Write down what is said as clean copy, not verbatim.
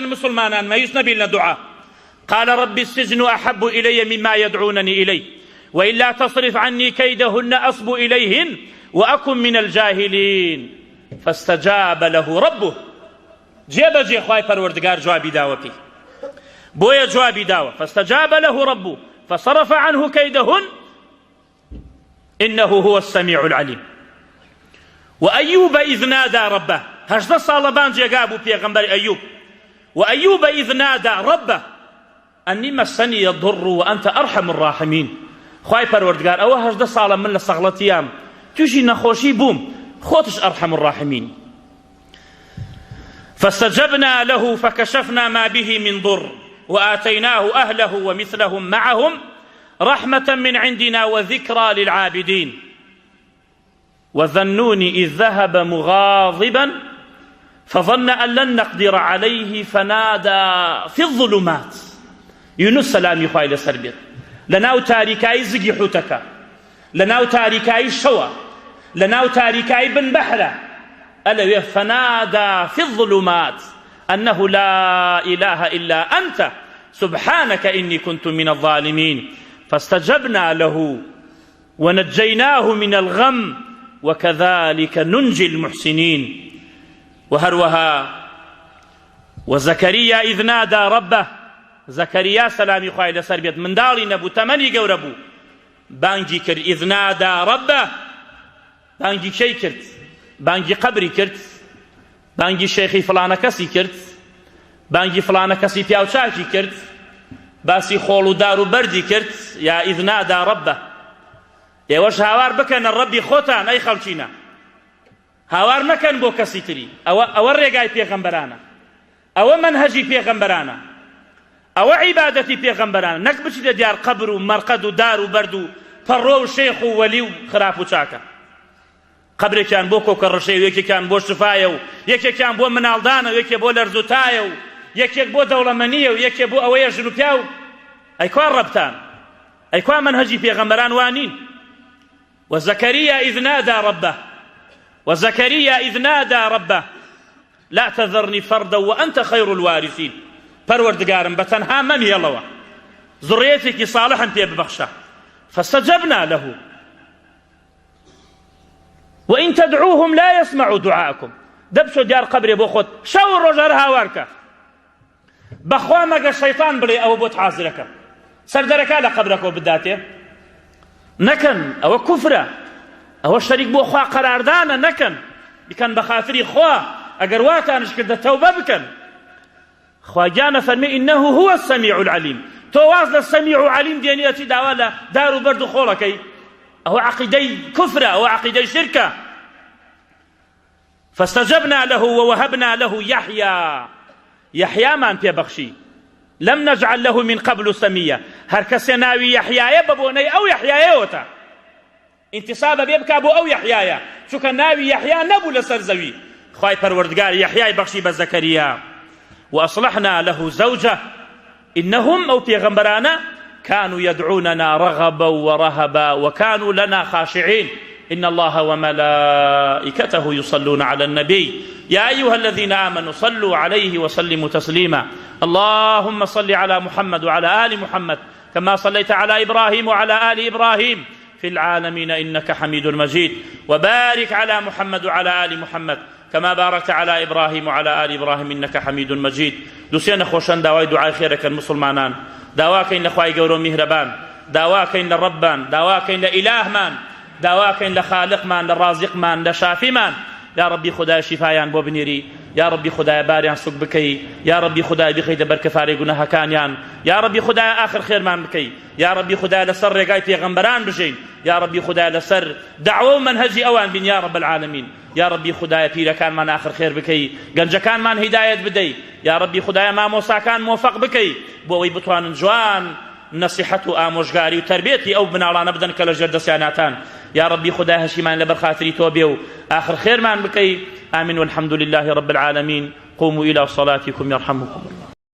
مسلمانان مەیوس نەبین لە دوعا. قال رب السجن أحب إلي مما يدعونني إليه وإلا تصرف عني كيدهن أصب إليهن وأكن من الجاهلين فاستجاب له ربه جێبەجێ خوای پەروەردگار جوابی داوە پێی بۆیە جوابی داوە فاستجاب له ربه فصرف عنه كيدهن إنه هو السميع العليم وأيوب إذ نادى ربه هەژدە ساڵە بان جێگا بوو پێغەمبەر ئەیوب وأيوب إذ نادى ربه أني مسني الضر وأنت أرحم الراحمين خوای پەروەردگار ئەوە هەژدە ساڵە من لە سەغڵەتیام تووشی نەخۆشی بووم خۆتش أرحم الراحمين فاستجبنا له فكشفنا ما به من ضر وآتيناه أهله ومثلهم معهم رحمة من عندنا وذكرى للعابدين وذنون إذ ذهب مغاضبا فظن أن لن نقدر عليه فنادى في الظلمات یونس سەلامی خوای لەسەر بێت لەناو تاریکایی زگی حوتەکە لەناو تاریکایی شەوە لەناو تاریکایی بن بەحرە ئەلەوێ فنادى في الظلمات أنه لا إله إلا أنت سبحانك إني كنت من الظالمين فاستجبنا له ونجيناه من الغم وكذلك ننجي المحسنين وهروها وزكريا إذ نادى ربه زەکەریا سەلامی خوای لەسەر بێت منداڵی نەبوو تەمەنی گەورە بوو بانگی کرد إذ نادى ربه بانگی کێی کرد بانگی قەبری کرد بانگی شێخی فڵانە کەسی کرد بانگی فڵانە کەسی پیاوچاکی کرد باسی خۆڵ و دار و بەردی کرد یا إذ نادى ربه ئێوەش هاوار بکەنە ڕەبی خۆتان ئەی خەڵکینە هاوار مەکەن بۆ کەسی تری ئەوە ئەوە ڕێگای پێغەمبەرانە ئەوە مەنهەجی پێغەمبەرانە ئەوە عیبادەتی پێغەمبەرانە نەک بچیتە دیار قەبر و مەرقەد و دار و بەرد و پەڕۆ و شێخ و وەلی و خراپ و چاکە قەبرێکیان بۆ کۆکە ڕشێ و یەکێکیان بۆ شفایە و یەکێکیان بۆ مناڵدانە و یەکێ بۆ لەرزوتایە و یەکێک بۆ دەوڵەمەنیە و یەکێ بۆ ئەوەیە ژن و پیاو ئەی کوا ڕەبتان ئەی کوا مەنهەجی پێغەمبەران وا نین وزكريا إذ نادى ربه وزكريا إذ نادى ربه لا تذرني فردا وأنت خير الوارثين پەروەردگارم بە تەنها مەمهێڵەوە زڕێتێکی صالحم پێ ببەخشە فاستجبنا له وإن تدعوهم لا يسمعوا دعاءكم دەبچۆ دیار قەبرێ بۆ خۆت شەو ڕۆژ هەر هاوارکە بەخوا مەگەر شەیتان بڵێ ئەوە بۆت حازرەکەم سەردەرەکە لە قەبرەکەوە بداتێ نەکەن ئەوە کوفرە ئەوە شەریک بۆ خوا قەراردانە نەکەن بکەن بە خاتری خوا ئەگەر واتانش کردە تەوبە بکەن خوا گیانە فەرمی إنه هو السميع العليم تۆ واز لە سەمیع و عەلیم دێنی ئەچی داوا لە دار و بەرد و خۆڵەکەی ئەوە عەقیدەی کوفرە ئەوە عەقیدەی شرکە فاستجبنا له ووهبنا له یحیی یەحیامان پێ بەخشی لم نجعل له من قبل سمیا هەر کەسێ ناوی یەحیایە بە بۆنەی ئەو یەحیایەوەتە ئینتسابە بێ بکا بۆ ئەو یەحیایە چونکە ناوی یەحیا نەبوو لەسەر زەوی خوای پەروەردگار یەحیای بەخشی بە زەکەریا وأصلحنا له زوجه إنهم ئەو پێغەمبەرانە كانوا يدعوننا رغبا ورهبا وكانوا لنا خاشعين إن الله وملائكته يصلون على النبي يا أيها الذين آمنوا صلوا عليه وسلموا تسليما اللهم صل على محمد وعلى آل محمد كما صليت على إبراهيم وعلى آل إبراهيم في العالمين إنك حميد مجيد وبارك على محمد وعلى آل محمد كما باركت على إبراهيم وعلى آل إبراهيم إنك حميد مجيد دوسێ نەخۆشەن داوای دوعای خێرەکەن موسڵمانان داواکەین لە خوای گەورە و میهرەبان داواکەین لە ڕەبمان داواکەین لە ئیلاهمان داواکەین لە خالقمان لە ڕازقمان لە شافیمان یا ڕەبی خدای شیفایان بۆ بنێری یا ڕەبی خدای باریان سوک بکەی یا ڕەبی خدای بخەیتە بەر کەفارەی گوناهەکانیان یا ڕەبی خدای ئاخر خێرمان بکەی یا ڕەبی خدای لەسەر ڕێگای پێغەمبەران بژین یا ڕەبی خدای لەسەر دەعوە و مەنهەجی ئەوان بین یا ڕەب العالمین یاڕەبی خودایە پیرەکانمان ئاخر خێر بکەی گەنجەکانمان هیدایەت بدەی یاڕەبی خودایە مامۆساکان مۆفەق بکەی بۆ ئەوەی بتوانن جوان نەسیحەت و ئامۆژگاری و تەربێتی ئەو مناڵانە بدەن کە لەژێر دەستیاناتان یاڕەبی خودای هەشیمان لەبەر خاتری تۆ بێ و ئاخر خێرمان بکەی آمین والحمد لله رب العالمین قوموا إلى صلاتكم يرحمكم الله.